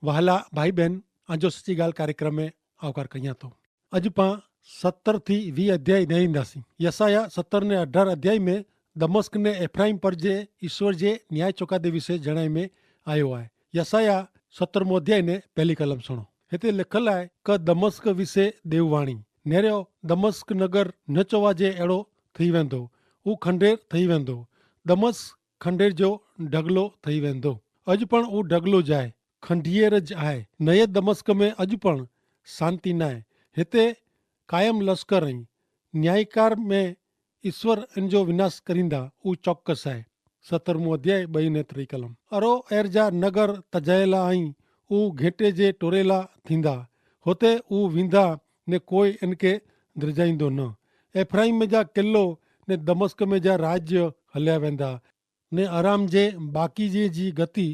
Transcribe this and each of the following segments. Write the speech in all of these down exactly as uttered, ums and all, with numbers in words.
વહાલા ભાઈ બહેન, આજો સચી ગાલ કાર્યક્રમે આવકાર કહિયા તો. અજ પાં સત્તર થી વી અધ્યાય નહીં દાસી. યસાયાહ સત્તર ને અઢાર અધ્યાય મેં દમસ્ક ને એફ્રાઇમ પર જે ઈસ્વર જે ન્યાય ચોકાદે વિશે જણાઈ મેં આયો આય. યસાયાહ સત્તર મો અધ્યાય ને પહેલી કલમ સુણો. હેતે લેખલ આય કે દમસ્ક વિશે દેવવાણી, નેર્યો દમસ્ક નગર ન ચોવા જે એડો થઈ વેંધો, ઉં ખંડેર થઈ વેંધો. દમસ્ક ખંડેર જો ઢગલો થઈ વેંધો. અજ પણ ઉં ઢગલો જાય, ખંડિયેર જ આય. નયે દમસ્ક મેં અજ પણ શાંતિ નાય. હેતે કાયમ લશ્કર અહીં ન્યાયીકાર મેં ઈસ્વર અન જો વિનાશ કરીંદા ઉં ચોક્કસ આય. સત્તર મું અધ્યાય બઈ ને ત્રિકલમ. અરો એર જા નગર તજાયેલા અહીં ઉં ઘેંટે જે ટોરેલા થીંદા, હોતે ઉં વિંધા ને કોઈ એનકે દ્રજાઈંદો ન. એફ્રાઈમ મેં જા કિલ્લો ને દમસ્ક મેં જા રાજ્ય હલ્યા વેંદા, ને અરામ જે બાકી જે જી ગતિ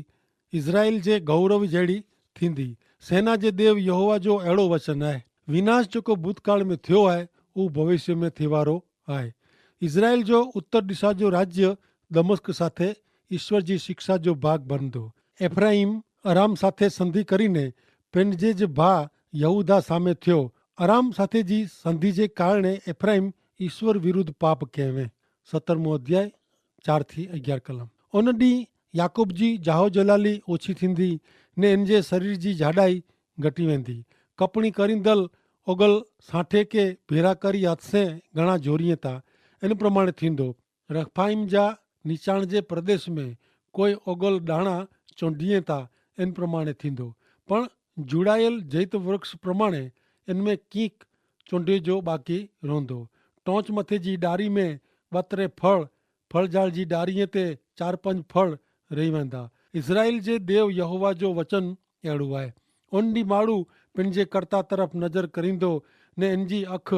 ઇઝરાયેલ જે ગૌરવ જેડી થીંદી. સેના જે દેવ યહોવા જો એડો વચન આય. વિનાશ જોકો ભૂતકાળ મેં થયો આય ઉં ભવિષ્ય મેં થેવારો આય. ઇઝરાયેલ જો ઉત્તર દિશા જો રાજ્ય દમસ્ક સાથે ઇશ્વર જી શિક્ષા જો ભાગ બનદો. એફ્રાઈમ અરામ સાથે સંધિ કરીને પેનજે જે ભા યહૂદા સામે થયો. અરામ સાથે જી સંધિ જે કારણે એફ્રાઈમ ઇશ્વર વિરુદ્ધ પાપ કહેવે. સત્તર મું અધ્યાય ચાર થી અગિયાર કલમ. ઉન દી યાકૂબ જી જાહોજલાલી ઓછી થીંદી, ને એન જે શરીર જી જાડાઈ ઘટી વેંદી. કપણી કરીંદલ ઓગલ સાંઠે કે ભેરા કરી હથસે ઘણા જોરિયે તા એન પ્રમાણે થીંદો. રફાઈમ જા નીચાણ જે પ્રદેશ મેં કોઈ ઓગલ ડાણા ચોંડિયે તા એન પ્રમાણે થીંદો. પણ જુડાયેલ જૈત વૃક્ષ પ્રમાણે એન મેં કિંક ચોંડે જો બાકી રોંધો. ટોંચ મતે જી ડારી મેં બતરે ફળ ફળજાળ જી ડારી તે ચાર પંજ ફળ રહી વેંદા. ઇઝરાયેલ જે દેવ યહોવા જો વચન એડું આય. ઓન દી માડૂ પેનજે કરતા તરફ નજર કરીંદો, ને એનજી અખ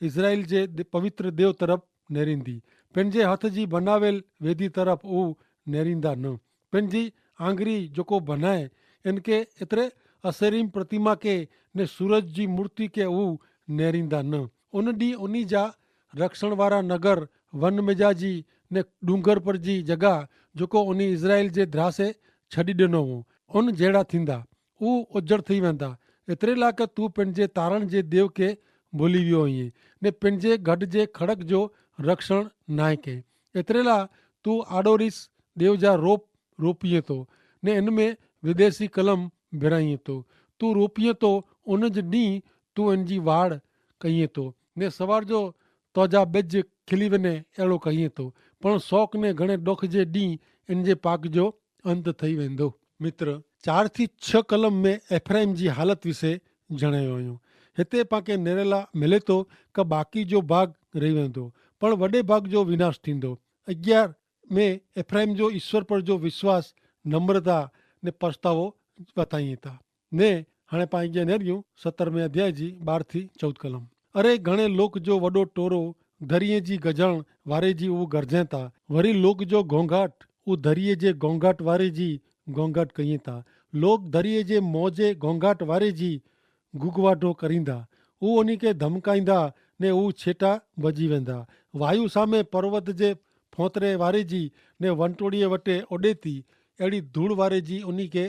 ઇઝરાયેલ જે પવિત્ર દેવ તરફ નેરીંદી. પેનજે હથ જી બનાવેલ વેદી તરફ ઉવ નેરીંદા ન. પેનજી આંગરી જોકો ભનાએ એનકે એતરે અસેરીમ પ્રતિમા કે ને સૂરજ જી મૂર્તિ કે ઉવ નેરીંદા ન. ઉન દી ઉની જા રક્ષણ વારા નગર વન મેજા જી ને ડુંગર પર જી જગા જોકો ઉની ઇઝરાયેલ જે દ્રાસે છડી દેનો વો ઉન જેડા થીંદા. ઉ ઓજડ થઈ વેંદા. એતરેલા કે તું પેનજે તારણ જે દેવ કે ભોલી વ્યો હૈં, ને પેનજે ગઢ જે ખડક જો રક્ષણ નાય કે. એતરેલા તું આડોરીસ દેવ જા રોપ રોપિયે તો, ને એન મેં વિદેશી કલમ ભેરાઈ તો. તું રોપિયે તો ઉન જ દી તું એન જી વાડ કહિયે તો, ને સવાર જો તોજા બેજ ખિલી વેને એડો કહિયે તો. પણ શોક ને ઘણે ડોખ જે દી એન જે પાક જો અંત થઈ વેંદો. મિત્ર, ચાર થી છ કલમ મેં એફ્રાઈમ જી હાલત વિશે જણાયો અયો. હેતે પાંકે નેરેલા મેલેતો કે બાકી જો ભાગ રહી વેંદો, પણ વડે ભાગ જો વિનાશ થીંદો. અગિયાર મેં એફ્રાઈમ જો ઈસ્વર પર જો વિશ્વાસ, નમ્રતા ને પસ્તાવો વતાઈ તા. ને હણે પાંકે નેર્યું સત્તર મેં અધ્યાય જી બાર થી ચૌદ કલમ. અરે ઘણે લોક જો વડો ટોરો ધરિયે જી ગજાણ વારે જી ઉવ ગરજે તા. વરી લોક જો ગોંગાટ ઉવ ધરિયે જે ગોંગાટ વારે જી ગોંગાટ કહિયે તા. લોક ધરિયે જે મોજે ગોંગાટ વારે જી ગુગવાટો કરીંદા. ઉવ ઉની કે ધમકાઈંદા ને ઉવ છેટા વજી વેંદા. વાયુ સામે પર્વત જે ફોંતરે વારે જી ને વંટોળીએ વટે ઓડેતી એડી ધૂળ વારે જી ઉની કે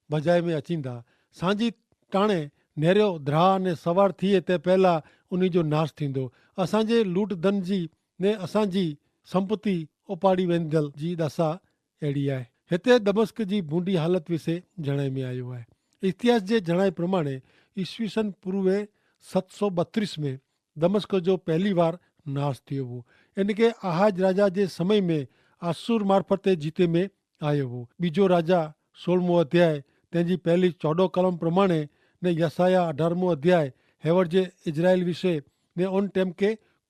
ભજાઈ મેં અચીંદા. સાંજી ટાણે નેર્યો ધ્રાહ ને સવાર થિયે તે પહેલા ઉની જો નાસ થીંદો. અસાંજે લૂંટ ધન જી ને અસાંજી સંપત્તિ ઉપાડી વેંદલ જી દસા એડી આય. હેતે દમસ્ક જી ભૂંડી હાલત વિશે જણાઈ મેં આયો આય. ઇતિહાસ જે જણાઈ પ્રમાણે ઈસવીસન પૂર્વે સત સો બત્રીસ મેં દમસ્ક જો પહેલી વાર નાસ થયો વો. એન કે આહાજ રાજા જે સમય મેં આસુર મારફતે જીતે મેં આયો વો. બીજો રાજા સોળમો અધ્યાય તેની પહેલી ચોડો કલમ પ્રમાણે ને યસાયા અઢારમો અધ્યાય હેવર જે ઇઝરાયેલ વિશે ને ઓન ટેમ કે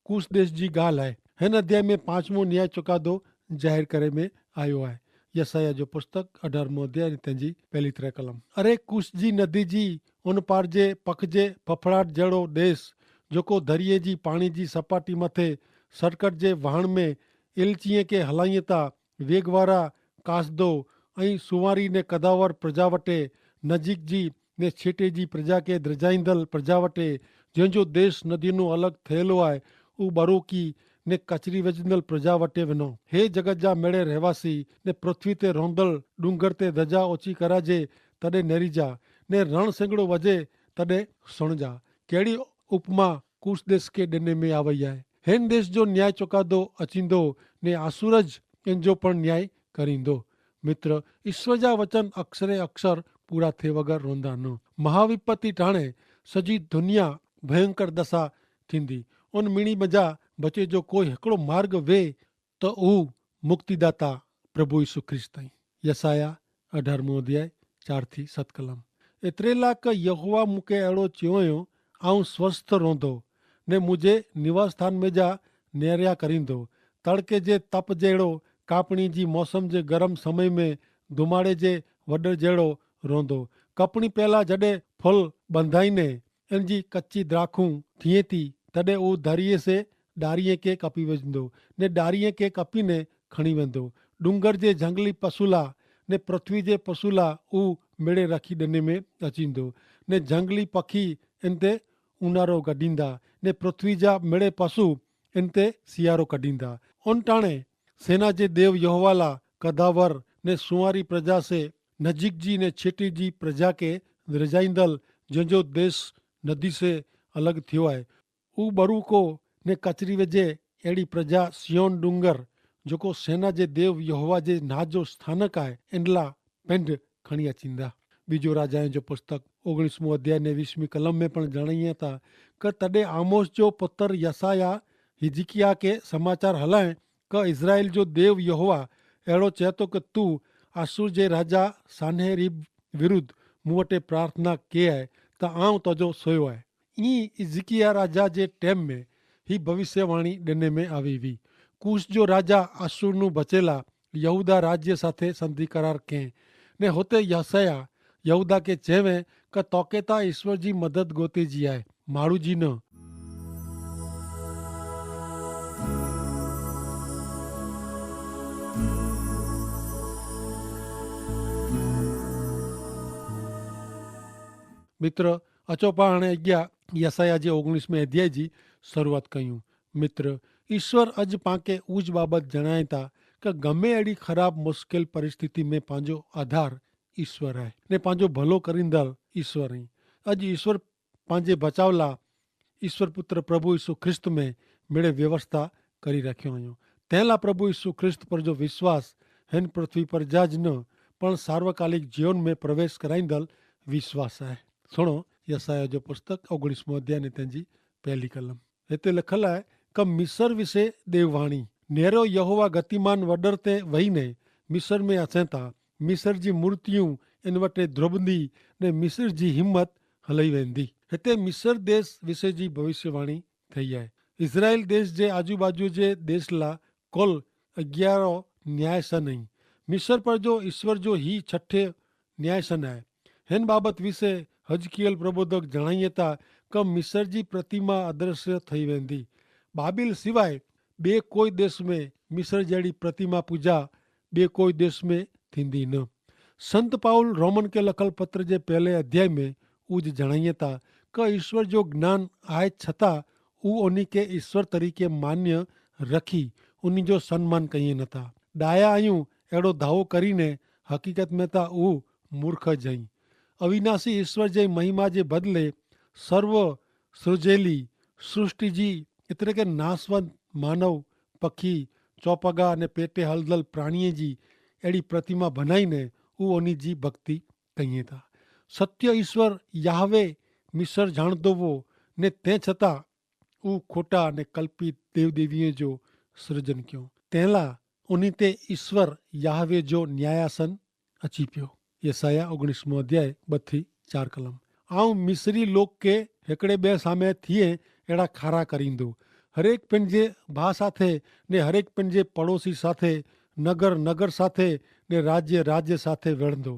કુશ દેશ જી ગાલ હૈ. હેન અધ્યાય મેં પાંચમો ન્યાય ચોકાદો જાહેર કરે મેં આયો હૈ. યસાયા જો પુસ્તક અઢારમો અધ્યાય તેની પહેલી ત્રે કલમ. અરે કુશ જી નદી જી ઉન પાર જે પખ જે ફફડાટ જેડો દેશ જોકો ધરિયે જી પાણી જી સપાટી મતે સર્કટ જે વહાણ મેં એલચીએ કે હલાઈએ તા વેગવારા કાસદો અહીં સુવારી ને કદાવર પ્રજાવટે નજીક જી ને છેટે જી પ્રજા કે દ્રજાઈંદલ પ્રજાવટે જેન જો દેશ નદી નું અલગ થયેલો આય ઉં બરોકી ને કચરી વજનલ પ્રજાવટે વનો. હે જગત જા મેળે રહેવાસી ને પૃથ્વી તે રોંદલ ડુંગર તે ધજા ઓછી કરાજે તદે નેરી જા ને રણ સેંગડો વજે તદે સુણજા. કેડી ઉપમા કુશ દેશ કે દેને મેં આવય આય. હેન દેશ જો ન્યાય ચોકાદો અચિંદો, ને આસુર જ એન જો પણ ન્યાય કરીંદો. મિત્ર, ઈસ્વર જા વચન અક્ષરે અક્ષર પૂરા થે વગર રોંધા ન. મહાવિપત્તિ ટાણે સજી ધુનિયા ભયંકર દશા થીંદી. ઉન મિણી મજા બચે જો કોઈ હેકડો માર્ગ વે, તો ઉહ મુક્તિદાતા પ્રભુ ઈસુ ખ્રિસ્ત હૈં. યસાયાહ અઢારમું અધ્યાય ચાર થી સત કલમ. એતરેલા કે યહોવા મુકે એડો ચ્યોંયો, આઉં સ્વસ્થ રોંધો, ને મુઝે નિવાસસ્થાન મેં જા નેર્યા કરીંદો. તડકે જે તપ જેડો, કાપણી જી મોસમ જે ગરમ સમય મેં ધુમાડે જે વડર જેડો રોંધો. કપણી પહેલા જડે ફલ બંધાઈ ને એન જી કચ્ચી દ્રાખું થિયેતી, તદે ઉં ધરિયે સે ડારિયે કે કપી વેંદો, ને ડારિયે કે કપી ને ખણી વેંદો. ડુંગર જે જંગલી પશુલા ને પૃથ્વી જે પશુલા ઉં મેડે રખી દને મેં અચીંદો, ને જંગલી પખી એન તે ઉનારો ગડીંદા, ને પૃથ્વી જા મેડે પશુ એન તે સિયારો કડીંદા. ઓન ટાણે સેના જે દેવ યહોવાલા કદાવર ને સુંવારી પ્રજા સે નજીક જી ને છેટી જી પ્રજા કે રજાઈંદલ, જેન જો દેશ નદી સે અલગ થ્યો આય. ઉ બરુકો ને કચરી વેજે એડી પ્રજા સિયોન ડુંગર, જોકો સેના જે દેવ યહોવા જે નાજો સ્થાનક આય, એનલા પેંધ ખણિયા ચિંદા. બીજો રાજાએ જો પુસ્તક ઓગણીસમો અધ્યાય ને વીસમી કલમ મેં પણ જણાયા તા, કે તદે આમોસ જો પુતર યસાયા હિજકિયા કે સમાચાર હલાએ, કે ઇઝરાયેલ જો દેવ યહોવા એડો ચેતો કે તું આસુર જે રાજા સાનેરિબ વિરુદ્ધ મુવટે પ્રાર્થના કે આય, તો આઉં તજો સોયો આય. ઇઝકિયા રાજા જે ટેમ મેં હી ભવિષ્યવાણી દેને મેં આવી વી. કુશ જો રાજા આસુરનું ભચેલા યહૂદા રાજ્ય સાથે સંધિ કરાર કહેં, ને હોતે યસાયા યહૂદા કે ચેવે, કે તોકેતા ઈસ્વર જી મદદ ગોતે જી આય, માડૂ જી ન. મિત્ર, અચોપા હણે અગિયા યસાયા જે ઓગણીસમે અધ્યાય જી શરૂઆત કહ્યું. મિત્ર, ઈસ્વર અજ પાંકે ઉજ બાબત જણાયતા, કે ગમે એડી ખરાબ મુશ્કેલ પરિસ્થિતિમે પાંજો આધાર ઈસ્વર હૈ, ને પાંજો ભલો કરીંદલ ઈસ્વર હૈ. અજ ઈસ્વર પાંજે ભચાવલા ઈસ્વર પુત્ર પ્રભુ ઈસુ ખ્રિસ્ત મેં મેળે વ્યવસ્થા કરી રાખ્યો હૈં. તેનલા પ્રભુ ઈસુ ખ્રિસ્ત પર જો વિશ્વાસ હેન પૃથ્વી પર જા જ ન, પણ સાર્વકાલિક જીવન મેં પ્રવેશ કરાઈંદલ વિશ્વાસ હૈ. સુણો, યસાયા જો પુસ્તક ઓગણીસમો અધ્યાય ને તેની પહેલી કલમ. હેતે લખલ હૈ, કે મિસર વિશે દેવવાણી. નેરો યહોવા ગતિમાન વડર તે વહી ને મિસર મેં અસેતા. મિસર જી મૂર્તિયું એન વટે ધ્રુબંદી, ને મિસર જી હિંમત હલઈ વેંદી. હેતે મિસર દેશ વિશે જી ભવિષ્યવાણી થઈ હૈ. ઇઝરાયેલ દેશ જે આજુબાજુ જે દેશલા કોલ અગિયારો ન્યાયસન હૈં. મિસર પર જો ઇશ્વર જો હી છઠ્ઠે ન્યાયસન હૈ. હેન બાબત વિશે હજકિયલ પ્રબોધક જણાયે તા, કે મિસર જી પ્રતિમા અદ્રશ્ય થઈ વેંદી. બાબિલ સિવાય બે કોઈ દેશ મેં મિસર જેડી પ્રતિમા પૂજા બે કોઈ દેશ મેં થીંદી ન. સંત પાઉલ રોમન કે લખલ પત્ર જે પહેલે અધ્યાય મેં ઉજ જણાયે તા, કે ઈસ્વર જો જ્ઞાન આય છતાં ઉ ઓની કે ઈસ્વર તરીકે માન્ય રખી ઉની જો સન્માન કહિયે નતા. ડાયા આયું એડો ધાવો કરીને હકીકત મેં તા ઉ મૂર્ખ જઈ. અવિનાશી ઈસ્વર જે મહિમા જે બદલે સર્વ સૃજેલી સૃષ્ટિ જી એતરે કે નાસવંત માનવ, પખી, ચોપગા અને પેટે હલદલ પ્રાણીએ જી એડી પ્રતિમા ભનાઈ ને ઉ ઓની જી ભક્તિ કહિયે તા. સત્ય ઈસ્વર યાહવે મિસર જાણતો વો, ને તે છતાં ઉ ખોટા અને કલ્પિત દેવદેવીએ જો સર્જન ક્યો. તેલા ઉની તે ઈસ્વર યાહવે જો ન્યાયાસન અચીપ્યો. યસાયાહ ઓગણીસમો અધ્યાય બત્થી ચાર કલમ. આઉં મિસરી લોક કે હેકડ઼ે બે સામે થિયે એડા ખારા કરીંદો. હરેક પેનજે ભા સાથે ને હરેક પેનજે પડોશી સાથે, નગર નગર સાથે ને રાજ્ય રાજ્ય સાથે વેડ઼ંદો.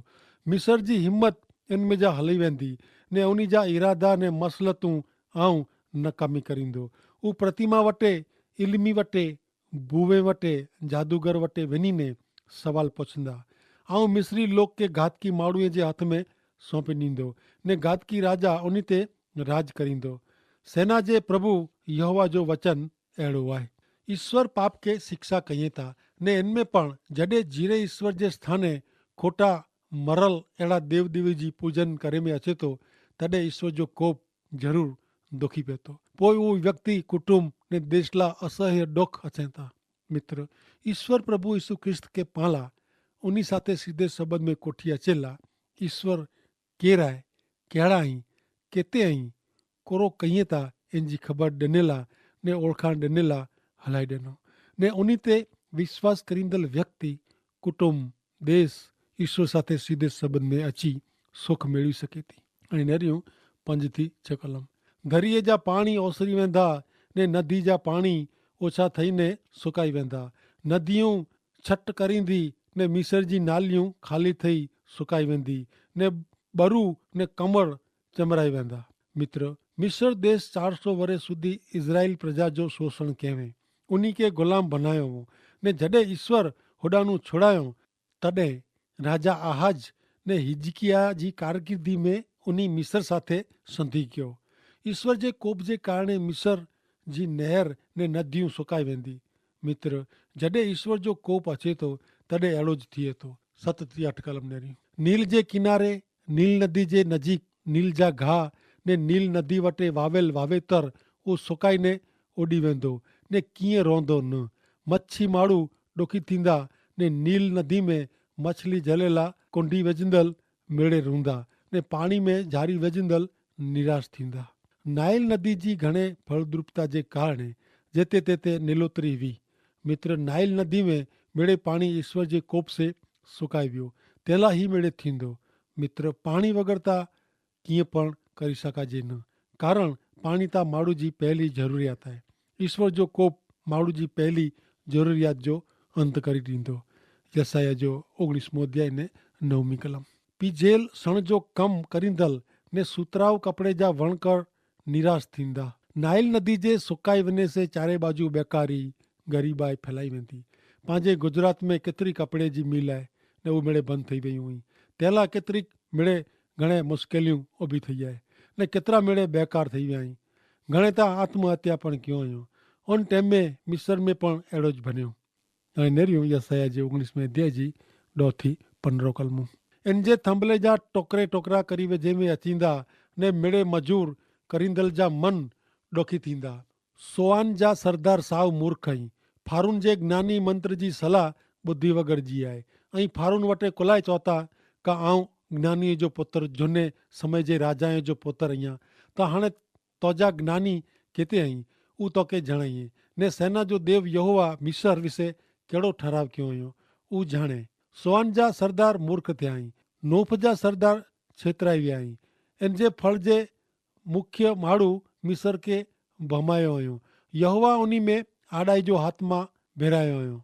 મિસર જી હિંમત એન મેં જા હલી વેંદી, ને ઉની જા ઇરાદા ને મસલતું આઉં નકામી કરીંદો. ઉપ્રતિમા વટે, ઇલમી વટે, ભૂવે વટે, જાદુગર વટે વેનીને સવાલ પોછંદા. આઉં મિસરી લોક કે ગાતકી માણૂએ જે હાથ મેં સોંપી નીંદો, ને ગાતકી રાજા ઉની તે રાજ કરીંદો. સેના જે પ્રભુ યહોવા જો વચન એડો આય. ઈસ્વર પાપ કે શિક્ષા કહિયે તા, ને એન મેં પણ જડે જીરે ઈસ્વર જે સ્થાને ખોટા મરલ એડા દેવ દેવી જી પૂજન કરે મેં અચેતો, તદે ઈસ્વર જો કોપ જરૂર દોખી પેતો. પોય ઉ વ્યક્તિ કુટુંબ ને દેશ લા અસહ્ય દોખ અચેતા. મિત્ર, ઈસ્વર પ્રભુ ઈસુ ખ્રિસ્ત કે પાલા ઉની સાથે સીધે સંબંધ મેં કોઠી અચેલા. ઈસ્વર કેરા હૈ, કેડા હૈં, કેતે હૈં, કોરો કહિયે તા એનજી ખબર ડેનેલા ને ઓળખાણ ડેનેલા હલાઈ ડેનો. ને ઉની તે વિશ્વાસ કરીંદલ વ્યક્તિ, કુટુંબ, દેશ ઈસ્વર સાથે સીધે સંબંધ મેં અચી સુખ મેળવી સકે તી. અને નર્યું પંજ થી છ કલમ. ધરિયે જા પાણી ઓસરી વેંધા ને નદી જા પાણી ઓછા થઈ ને સુકાઈ વેંધા. નદિયું છટ કરીંદી ને મિસર જી નાલિયું ખાલી થઈ સુકાઈ વેંદી ને બરુ ને કમર ચમરાઈ વેંદા. મિત્ર, મિસર દેશ ચારસો વરે સુધી ઇઝરાઇલ પ્રજા જો શોષણ કહેવે, ઉની કે ગુલામ ભનાયો હો. ને જડે ઇશ્વર હોડાનું છોડાયો, તદે રાજા આહાજ ને હિજકિયા જી કારકિર્દી મેં ઉની મિસર સાથે સંધિ કયો. ઇશ્વર જે કોપ જે કારણે મિસર જી નહેર ને નદિયું સુકાઈ વેંદી. મિત્ર, જડે ઇશ્વર જો કોપ અચેતો તદે એડો જ થિયેતો. સત થી અઠ કલમ નેરી. નીલ જે કિનારે નીલ નદી જે નજીક નીલ જા ઘા ને નીલ નદી વટે વાવેલ વાવેતર ઉ સુકાઈ ને ઓડી વેંદો ને કિંય રોંધો ન. મચ્છી માળુ ડોખી થીંદા ને નીલ નદી મેં મછલી જલેલા કોંડી વેજંદલ મેળે રૂંદા ને પાણી મેં જારી વેજંદલ નિરાશ થીંદા. નાઇલ નદી જી ઘણે ફળદ્રુપતા જે કારણે જેતે તેતે નેલોતરી વી. મિત્ર, નાઇલ નદી મેં મેળે પાણી ઇશ્વર જે કોપ સે સુકાઈ વ્યો. તેલા હી મેળે થીંદો. મિત્ર, પાણી વગર તા કિંય પણ કરી શકાજે ન, કારણ પાણી તા માડૂ જી પહેલી જરૂરિયાત હૈ. ઇશ્વર જો કોપ માડૂ જી પહેલી જરૂરિયાત જો અંત કરી દીધો. યસાયાહ જો ઓગણીસમો અધ્યાય ને નવમી કલમ. પીજેલ સણ જો કમ કરીંદલ ને સુતરાવ કપડે જા વણકર નિરાશ થીંદા. નાઇલ નદી જે સુકાઈ વને સે ચારે બાજુ બેકારી ગરીબાઈ ફેલાઈ વેંદી. પાંજે ગુજરાત મેં કેતરી કપડે જી મિલ આય ને ઉમેડે બંધ થઈ વયું હુઈ. તેલા કેતરી મેડે ઘણે મુશ્કેલિયું ઉભી થઈ આય ને કેતરા મેડે બેકાર થઈ વ્યા હી. ઘણે તા આત્મહત્યા પણ ક્યો હૈં. ઉન ટેમ મેં મિસર મેં પણ એડો જ ભન્યો. અને નેર્યું યસાયાહ જે ઓગણીસમે અધ્યાય જી દો થી પંદ્રહ કલમો. એન જે થંભલે જા ટોકરે ટોકરા કરી વેજે મેં અચીંદા ને મેડે મજૂર કરીંદલ જા મન ડોખી થીંદા. સોઆન જા સરદાર સાવ મૂર્ખ હૈં. ફારૂન જે જ્ઞાની મંત્ર જી સલાહ બુદ્ધિ વગર જી આય. અહીં ફારૂન વટે કોલાય ચોતા કા આઉં જ્ઞાની જો પુત્ર જોને સમય જે રાજા જો પુત્ર અહિયા. તા હણે તોજા જ્ઞાની કેતે હૈં ઉ તોકે જણાઈ હૈં. ને સેના જો દેવ યહોવા મિસર વિશે કેડો ઠરાવ ક્યો હૈં ઉ જાણે. સોઆન જા સરદાર મૂર્ખ થ્યા હૈં. નોફ જા સરદાર છેતરાઈ વ્યા હૈં. એન જે ફળ જે મુખ્ય માડૂ મિસર કે ભમાયો હૈં. યહોવા ઉની મેં આડાઈ જો હાથમાં ભેરાયો હૈં.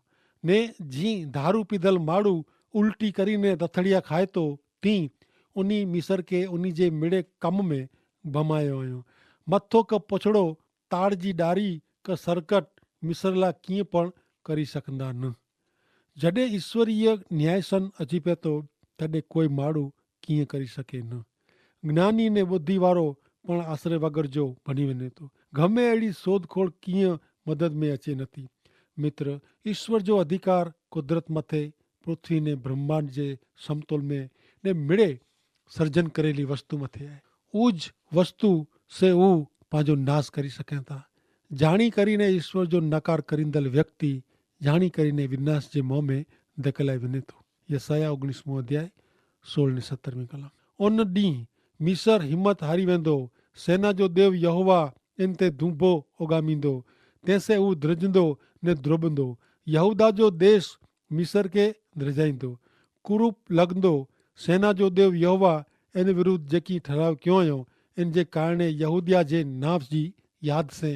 ને જી ધારૂ પીધલ માડૂ ઉલટી કરી ને તથડિયા ખાય તો તી ઉની મિસર કે ઉની જે મેડે કમ મેં ભમાયો હૈં. મથો કે પછડો તાડ જી ડારી કે સરકટ મિસર લા કિંય પણ કરી સકંદા ન. જડે ઇશ્વરીય ન્યાયસન અચી પેતો તદે કોઈ માડૂ કિંય કરી સકે ન. જ્ઞાની ને બુદ્ધિવારો પણ આશરે વગર જો ભની વેને તો ગમે એડી શોધખોળ કિંય મદદ મેં અચે નથી. મિત્ર, ઇશ્વર જો અધિકાર કુદરત મતે પૃથ્વી ને બ્રહ્માંડ જે સમતોલ મેં ને મેડે સર્જન કરેલી વસ્તુ મતે આય. ઉજ વસ્તુ સે ઉ પાંજો નાસ કરી સકે થા. જાણી કરીને ઇશ્વર જો નકાર કરીંદલ વ્યક્તિ જાણી કરીને વિનાશ જે મોં મેં ધકેલાઈ વેને તો. યસાયાહ ઓગણીસમો અધ્યાય સોળ ને સત્તરમી કલમ. ઉન દી મિસર હિંમત હારી વેંદો. સેના જો દેવ યહોવા એન તે ધૂંભો ઓગામીંદો. તેસે ઉ દ્રજંદો ને દ્રોબંદો. યહૂદા જો દેશ મિસર કે દ્રજાઈંદો. કુરૂપ લગંદો. સેના જો દેવ યહોવા એન વિરુદ્ધ જેકી ઠરાવ ક્યો અયો એન જે કારણે યહૂદિયા જે નાફ જી યાદ સે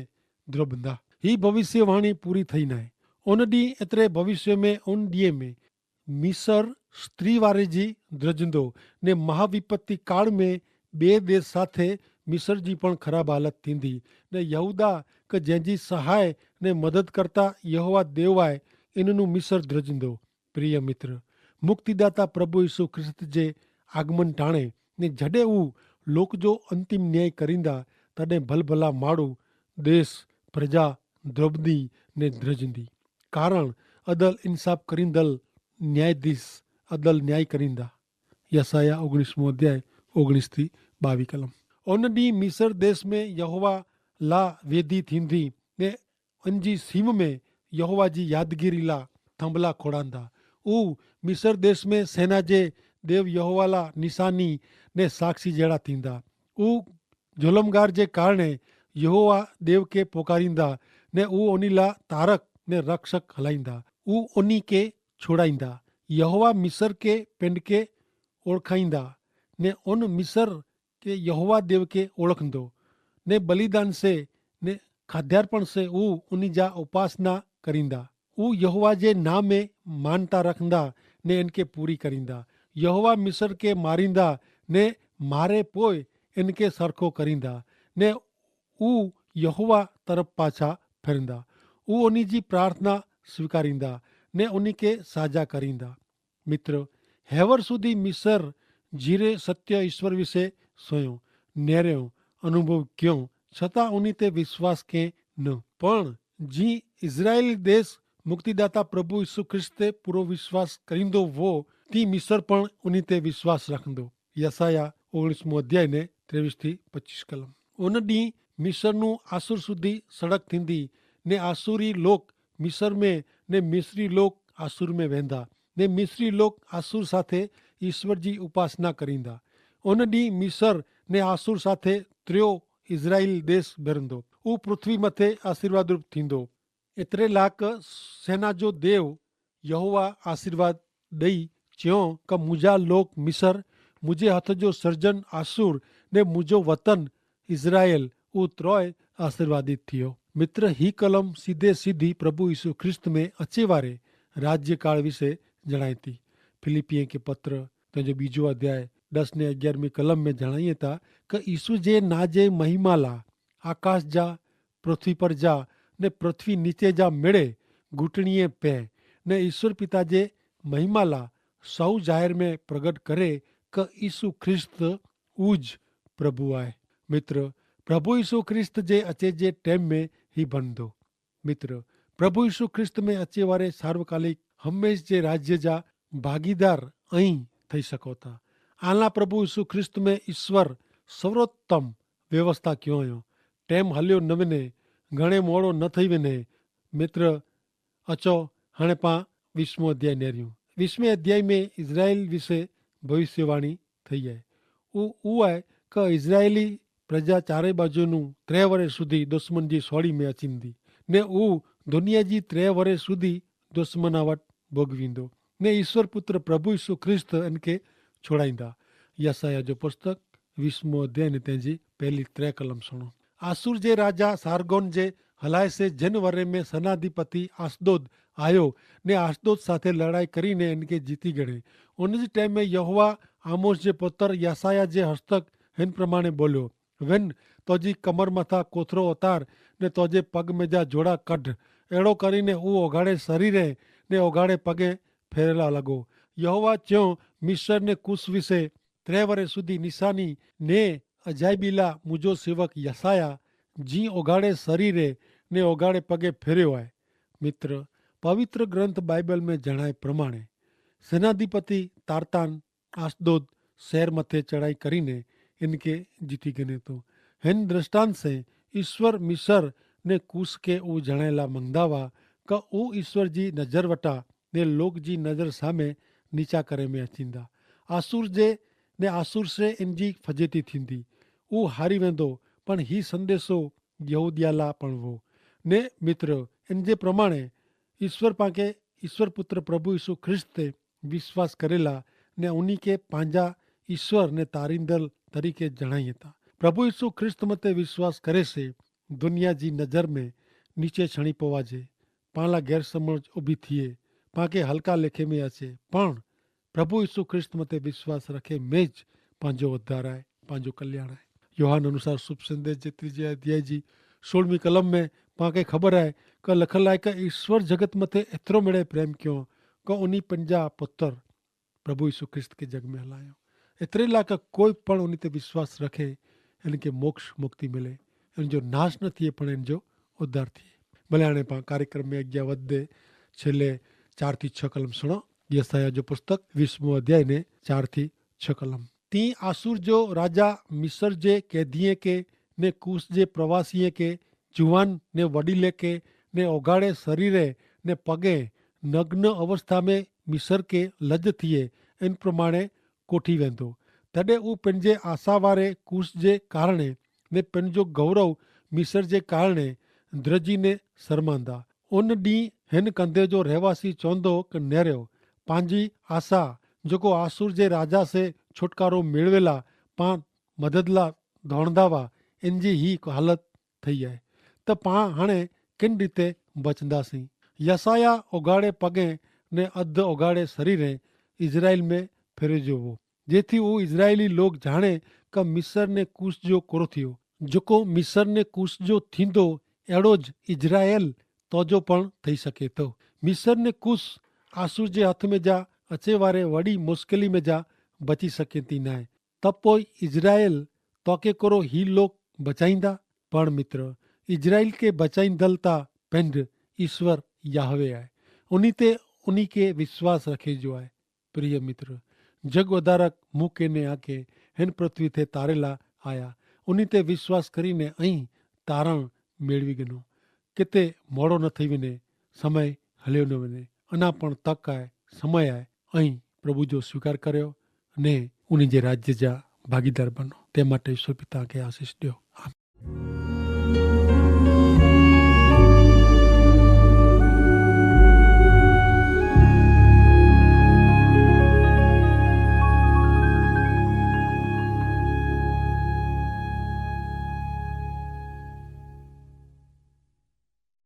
દ્રોબંદા. હી ભવિષ્યવાણી પૂરી થઈ નાય. ઉન દી એતરે ભવિષ્ય મેં ઉન દિયે મેં મિસર સ્ત્રી વારે જી દ્રજંદો. ને મહાવિપત્તિ કાળ મેં બે દેશ સાથે મિસર જી પણ ખરાબ હાલત થીંદી. ને યહૂદા કે જેન જી સહાય ને મદદ કરતા યહોવા દેવાય એનનું મિસર દ્રજંદો. પ્રિય મિત્ર, મુક્તિદાતા પ્રભુ ઈસુ ખ્રિસ્ત જે આગમન ટાણે ને જડે ઉ લોક જો અંતિમ ન્યાય કરીંદા તદે ભલભલા માડૂ દેશ પ્રજા દ્રોબદી ને દ્રજંદી. કારણ અદલ ઇન્સાફ કરીંદલ ન્યાયાધીશ અદલ ન્યાય કરીંદા. યસાયાહ ઓગણીસમો અધ્યાય ઓગણીસ થી બાવી કલમ. ઉન દી મિસર દેશ મેં યહોવા લા વેદી થીંદી, ને અન જી સીમ મેં યહોવા જી યાદગીરી લા થંબલા ખોડાંદા. ઉ મિસર દેશ મેં સેના જે દેવ યહોવા લા નિશાની ને સાક્ષી જેડા થીંદા. ઉ જુલમગાર જે કારણે યહોવા દેવ કે પોકારીંદા, ને ઉ ઓની લા તારક ને રક્ષક હલાઈંદા. ઉ ઓની કે છોડાઈંદા. યહોવા મિસર કે પેંડ કે ઓળખાઈંદા, ને ઓન મિસર કે યહોવા દેવ કે ઓળખંદો, ને બલિદાન સે ને ખાદ્યાર્પણ સે ઉ ઉની જા ઉપાસના કરીંદા. ઉ યહોવા જે નામે માનતા રખંદા, ને એનકે પૂરી કરીંદા. યહોવા મિસર કે મારીંદા, ને મારે પોય એનકે સરખો કરીંદા, ને ઉ યહોવા તરફ પાછા ફેરંદા. ઉ ઓની જી પ્રાર્થના સ્વીકારીંદા, ને ઓની કે સાજા કરીંદા. મિત્ર, હેવર સુધી મિસર જીરે સત્ય ઈશ્વર વિશે સોયો, નેર્યો, અનુભવ ક્યો, છતાં ઓની તે વિશ્વાસ કે ન. પણ જી ઇઝરાયેલી દેશ મુક્તિદાતા પ્રભુ ઈસુ ખ્રિસ્ત તે પૂરો વિશ્વાસ કરીંદો વો, તી મિસર પણ ઓની તે વિશ્વાસ રાખંદો. યસાયાહ ઓગણીસમો અધ્યાય ને ત્રેવીસ થી પચ્ચીસ કલમ. ઉન દી મિસરનું આસુર સુધી સડક થીંદી, ને આસુરી લોક મિસર મેં, ને મિસરી લોક આસુર મેં વેંદા, ને મિસરી લોક આસુર સાથે ઈસવર જી ઉપાસના કરીંદા. ઉન દી મિસર ને આસુર સાથે ત્ર્યો ઇઝરાઇલ દેશ ભેરંદો. ઉપૃથ્વી મતે આશીર્વાદરૂપ થીંદો. એતરેલા કે સેના જો દેવ યહોવા આશીર્વાદ દઈ ચ્યો, કે મુજા લોક મિસર, મુજે હથ જો સર્જન આસુર, ને મુજો વતન ઇઝરાયેલ ઉત્રોય આશીર્વાદિત થિયો. મિત્ર, હી કલમ સીધે સીધી પ્રભુ ઈસુ ખ્રિસ્ત મેં અચેવારે રાજ્યકાળ વિશે જણાયતી. ફિલિપ્પિયે કે પત્ર તેનો બીજો અધ્યાય દસ ને અગિયારમી કલમ મેં જણાયે તા, કે ઈસુ જે નાજે મહિમાલા આકાશ જા પૃથ્વી પર જા ને પૃથ્વી નીચે જા મેળે ઘૂંટણીએ પહે ને ઈસુ પિતા જે મહિમાલા સૌ જાહેર મેં પ્રગટ કરે, કે ઈસુ ખ્રિસ્ત ઉજ પ્રભુ આય. મિત્ર, પ્રભુ ઈસુ ખ્રિસ્ત જે અચે જે ટેમ મેં હી ભન દો. મિત્ર, પ્રભુ ઈસુ ખ્રિસ્ત મેં અચે વારે સાર્વકાલિક હંમેશ જે રાજ્ય જા ભાગીદાર અહીં થઈ શકો થા. આલા પ્રભુ ઈસુ ખ્રિસ્ત મેં ઈસ્વર સર્વોત્તમ વ્યવસ્થા ક્યો અયો. ટેમ હલ્યો ન વેને, ઘણે મોડો ન થઈ વેને. મિત્ર, અચો હણે પા વિશ્વમો અધ્યાય નેર્યું. વિશ્વમે અધ્યાય મેં ઇઝરાયેલ વિશે ભવિષ્યવાણી થઈ હૈ. ઉ ઉઆય કે ઇઝરાયેલી પ્રજા ચારે બાજુનું ત્રે વરે સુધી દુશ્મન જી સોડી મેં અચિંદી, ને ઉ દુનિયા જી ત્રે વરે સુધી દુશ્મનાવટ ભોગવીંદો, ને ઈસ્વર પુત્ર પ્રભુ ઈસુ ખ્રિસ્ત એનકે છોડાઈંદા. યસાયાહ જો પુસ્તક વિશ્વમો અધ્યાય ને તેની પહેલી ત્રે કલમ સુણો. આસુર જે રાજા સાર્ગોન જે હલાય સે જેન વરે મેં સેનાધિપતિ આસદોદ આયો, ને આસદોદ સાથે લડાઈ કરીને એનકે જીતી ગણે. ઉન જ ટેમે યહોવા આમોસ જે પુતર યસાયાહ જે હસ્તક હેન પ્રમાણે બોલ્યો, વેન, તોજી કમર મતા કોથરો ઓતાર, ને તોજે પગ મેજા જોડા કઢ. એડો કરીને ઉ ઓગાડે સરીરે ને ઓગાડે પગે ફેરેલા લગો. યહોવા ચ્યો, મિસર ને કુસ વિશે ત્રે વરે સુધી નિશાની ને અજાયબીલા મુજો સેવક યસાયાહ જી ઓગાડે સરીરે ને ઓગાડે પગે ફેર્યો આય. મિત્ર, પવિત્ર ગ્રંથ બાઈબલ મેં જણાય પ્રમાણે સેનાધિપતિ તાર્તાન આસદોદ શહેર મતે ચઢાઈ કરીને એનકે જીતી ગને તો. હેન દ્રષ્ટાંત સે ઈસ્વર મિસર ને કૂસ કે ઉ જણાયેલા મંગદાવા કે ઉ ઈસ્વર જી નજર વટા ને લોક જી નજર સામે નીચા કરે મેં અચીંદા. આસુર જે ને આસુર સે એન જી ફજેતી થીંદી. ઉ હારી વેંદો. પણ હી સંદેશો યહૂદિયાલા પણ વો. ને મિત્ર, એન જે પ્રમાણે ઈસ્વર પાંકે ઈસ્વર પુત્ર પ્રભુ ઈસુ ખ્રિસ્ત તે વિશ્વાસ કરેલા ને ઉની કે પાંજા ઈસ્વર ને તારીંદલ તરીકે જણાઈ હતા. પ્રભુ ઈસુ ખ્રિસ્ત મતે વિશ્વાસ કરે સે દુનિયા જી નજર મેં નીચે છણી પવાજે, પાંલા ગેરસમજ ઉભી થિયે, પાંકે હલકા લેખે મેં અચે. પણ પ્રભુ ઈસુ ખ્રિસ્ત મતે વિશ્વાસ રખે મેં જ પાંજો ઉદ્ધાર આય, પાંજો કલ્યાણ આય. યોહાન અનુસાર શુભ સંદેશ જે ત્રીજે અધ્યાય જી સોળમી કલમ મેં પાંકે ખબર આય કે લખલ આય કે ઈસ્વર જગત મતે એતરો મેળે પ્રેમ ક્યો કે ઉની પંજા પત્તર પ્રભુ ઈસુ ખ્રિસ્ત કે જગ મેં હલાયો. એતરેલા કે કોઈ પણ ઉની તે વિશ્વાસ રખે એન કે મોક્ષ મુક્તિ મિલે, એન જો નાશ ન થિયે પણ એન જો ઉદ્ધાર થિયે. ભલે આણે પાં કાર્યક્રમ મેં અજ્ઞા વધે છેલ્લે ચાર થી છ કલમ સુણો. યસાયાહ જો પુસ્તક વિશ્વમો અધ્યાય ને ચાર થી છ કલમ. તી આસુર જો રાજા મિસર જે કૈદિયે કે ને કૂસ જે પ્રવાસીએ કે જુવાન ને વડીલે કે ને ઓગાડે શરીરે ને પગે નગ્ન અવસ્થા મેં મિસર કે લજ થિયે એન પ્રમાણે કોઠી વેંધો. તદે ઉપને જે આસાવારે કૂસ જે કારણે ને પેનજો ગૌરવ મિસર જે કારણે દ્રજીને સરમાંદા. ઉન દી હેન કંધે જો રહેવાસી ચોંધો કે નેર્યો પાંજી આશા જોકો આસુર જે રાજા સે છુટકારો મેળવેલા પાં મદદલા ધોણધાવા એનજી હી હાલત થઈ આય. તો પાં હણે કિન રીતે બચંદા સી? યસાયા ઓગાડે પગે ને અધ ઓગાડે શરીરે ઇઝરાઇલ મેં ફેરે જોવો જેથી ઉ ઇઝરાઇલી લોગ જાણે કે મિસર ને કૂસ જો કોરો થિયો. જોકો મિસર ને કૂસ જો થીંદો એડો જ ઇઝરાઇલ તોજો પણ થઈ શકે તો. મિસર ને કૂસ આસુર જે હાથ મેં જા અચેવારે વડી મુશ્કેલી મેં જા બચી શકેતી નાય. તપોઈ ઇઝરાઇલ તોકે કોરો હી લોક બચાઈંદા? પણ મિત્ર, ઇઝરાઇલ કે બચાઈંદલ તા પેંધ ઇશ્વર યાહવે આય. ઉની તે ઉની કે વિશ્વાસ રખે જો આય. પ્રિય મિત્ર, જગ વધારક મુકે ને આકે હેન પૃથ્વી તે તારેલા આયા. ઉની તે વિશ્વાસ કરીને અહીં તારણ મેળવી ગનો. કિતે મોડો ન થઈ વિને, સમય હલ્યો ન વિને. અના પણ તક આય, સમય આય. અહીં પ્રભુ જો સ્વીકાર કર્યો ને ઉની જે રાજ્ય જા ભાગીદાર બનો. તે માટે ઈશ્વર પિતા કે આશીસ દ્યો.